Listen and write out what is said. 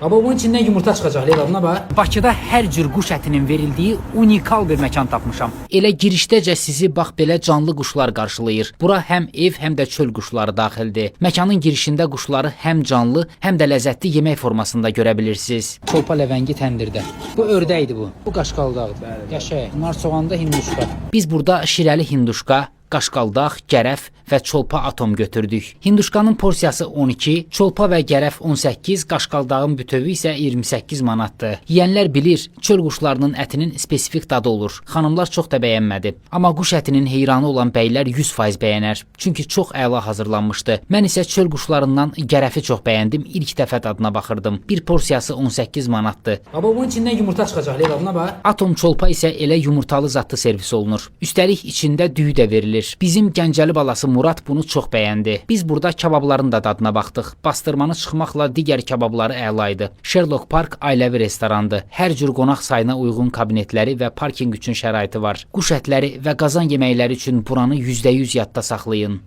Baba, bunun içindən yumurta çıxacaq, Leyla, buna bax. Bakıda hər cür quş ətinin verildiyi unikal bir məkan tapmışam. Elə girişdəcə sizi bax belə canlı quşlar qarşılayır. Bura həm ev, həm də çöl quşları daxildir. Məkanın girişində quşları həm canlı, həm də ləzzətli yemək formasında görə bilirsiniz. Çolpa ləvəngi təndirdə. Bu ördəkdir bu. Bu qaşqaldaqdır. Qəşəng. Bunlar soğanda hinduşka. Biz burada şirəli hinduşka, qaşqaldaq, gərəf və çolpa atom götürdük. Hinduşkanın porsiyası 12, çolpa və gərəf 18, qaşqaldağın bütövü isə 28 manatdır. Yeyənlər bilir, çöl quşlarının ətinin spesifik dadı olur. Xanımlar çox da bəyənmədi. Amma quş ətinin heyranı olan bəylər 100% bəyənər. Çünki çox əla hazırlanmışdı. Mən isə çöl quşlarından gərəfi çox bəyəndim. İlk dəfə dadına baxırdım. Bir porsiyası 18 manatdır. Baba, bunun içindən yumurta çıxacaq, Leyla, buna bax. Atom çolpa isə elə yumurtalı zadlı servis olunur. Üstəlik içində düyü də verilir. Bizim Gəncəli balası Murad bunu çox bəyəndi. Biz burada kababların da dadına baxdıq. Bastırmanı çıxmaqla digər kababları əla idi. Sherlock Park ailəvi restorandır. Hər cür qonaq sayına uyğun kabinetləri və parkinq üçün şəraiti var. Quş ətləri və qazan yeməkləri üçün buranı %100 yadda saxlayın.